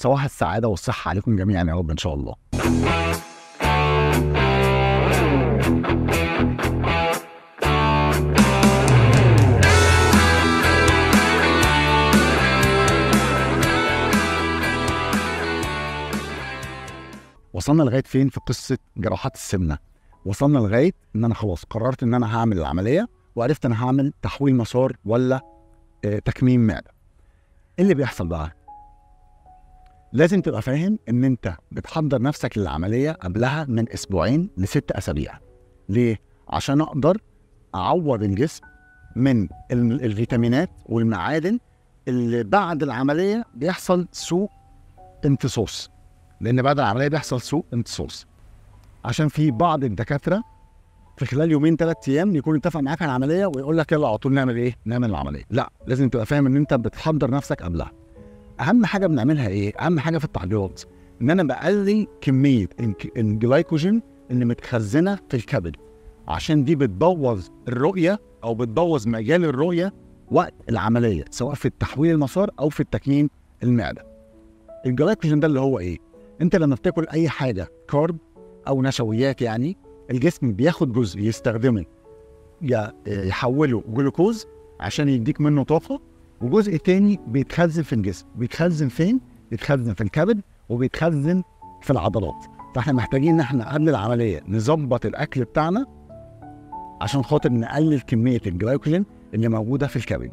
صباح السعادة والصحة عليكم جميعا يا رب ان شاء الله. وصلنا لغاية فين في قصة جراحات السمنة؟ وصلنا لغاية ان انا خلاص قررت ان انا هعمل العملية، وعرفت انا هعمل تحويل مسار ولا تكميم معده. ايه اللي بيحصل بقى؟ لازم تبقى فاهم ان انت بتحضر نفسك للعملية قبلها من اسبوعين ل6 اسابيع. ليه؟ عشان اقدر اعوض الجسم من الفيتامينات والمعادن اللي بعد العملية بيحصل سوء امتصاص، لان بعد العملية بيحصل سوء امتصاص. عشان في بعض الدكاترة في خلال يومين 3 ايام يكون اتفق معاك على العملية ويقول لك يلا على طول نعمل ايه؟ نعمل العملية. لا، لازم تبقى فاهم ان انت بتحضر نفسك قبلها. اهم حاجة بنعملها ايه؟ اهم حاجة في التحضيرات ان انا بقلل كمية الجلايكوجين اللي متخزنه في الكبد، عشان دي بتبوظ الرؤية او بتبوظ مجال الرؤية وقت العملية، سواء في التحويل المسار او في التكميم المعدة. الجلايكوجين ده اللي هو ايه؟ انت لما بتاكل اي حاجة carb او نشويات، يعني الجسم بياخد جزء يستخدمه يحوله جلوكوز عشان يديك منه طاقة، وجزء تاني بيتخزن في الجسم. بيتخزن فين؟ بيتخزن في الكبد وبيتخزن في العضلات. فاحنا محتاجين ان احنا قبل العملية نظبط الاكل بتاعنا عشان خاطر نقلل كمية الجلايكوجين اللي موجودة في الكبد.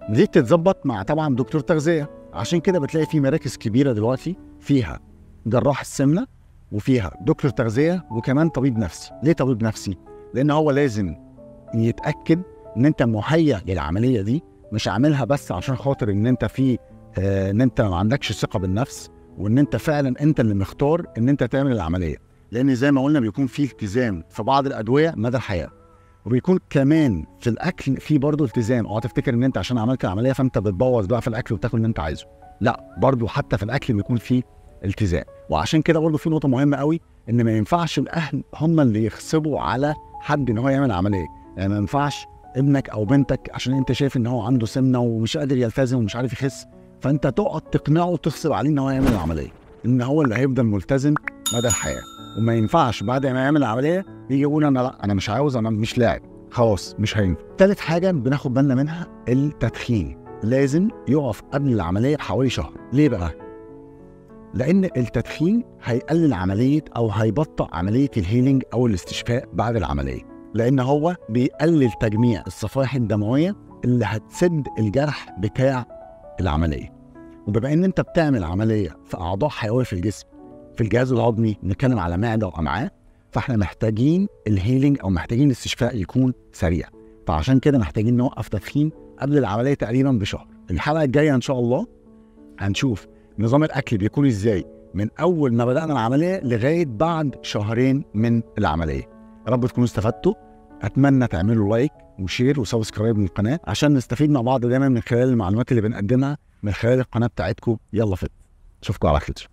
دي بتتظبط مع طبعا دكتور تغذية، عشان كده بتلاقي في مراكز كبيرة دلوقتي فيها جراح السمنة وفيها دكتور تغذية وكمان طبيب نفسي. ليه طبيب نفسي؟ لان هو لازم يتاكد ان انت مهيأ للعملية دي، مش عاملها بس عشان خاطر ان انت في ان انت ما عندكش ثقة بالنفس، وان انت فعلا انت اللي مختار ان انت تعمل العملية. لان زي ما قلنا بيكون في التزام في بعض الادوية مدى الحياة، وبيكون كمان في الاكل في برضه التزام. اوعى تفتكر ان انت عشان عملت العملية فانت بتبوظ بقى في الاكل وبتاكل اللي انت عايزه، لا، برضه حتى في الاكل بيكون في التزام. وعشان كده برضه في نقطة مهمة قوي، ان ما ينفعش الاهل هم اللي يغصبوا على حد ان هو يعمل عملية. يعني ما ينفعش ابنك او بنتك عشان انت شايف ان هو عنده سمنه ومش قادر يلتزم ومش عارف يخس، فانت تقعد تقنعه وتغصب عليه ان هو يعمل العملية، ان هو اللي هيفضل ملتزم مدى الحياة. وما ينفعش بعد ما يعمل العملية يجي يقول انا لا، انا مش عاوز، انا مش لاعب، خلاص مش هينفع. ثالث حاجة بناخد بالنا منها التدخين، لازم يقف قبل العملية بحوالي شهر. ليه بقى؟ لان التدخين هيقلل عملية او هيبطئ عملية ال healing او الاستشفاء بعد العملية، لان هو بيقلل تجميع الصفائح الدموية اللي هتسد الجرح بتاع العملية. وبما ان انت بتعمل عملية في اعضاء حيوية في الجسم، في الجهاز الهضمي، نتكلم على معده وامعاء، فاحنا محتاجين ال healing او محتاجين الاستشفاء يكون سريع. فعشان كده محتاجين نوقف تدخين قبل العملية تقريبا بشهر. الحلقة الجاية ان شاء الله هنشوف نظام الاكل بيكون ازاي من اول ما بدانا العملية لغاية بعد 2 شهر من العملية. يا رب تكونوا استفدتوا. اتمنى تعملوا like و share و subscribe للقناة عشان نستفيد مع بعض دايما من خلال المعلومات اللي بنقدمها من خلال القناة بتاعتكم. يلا فت، اشوفكم على خير.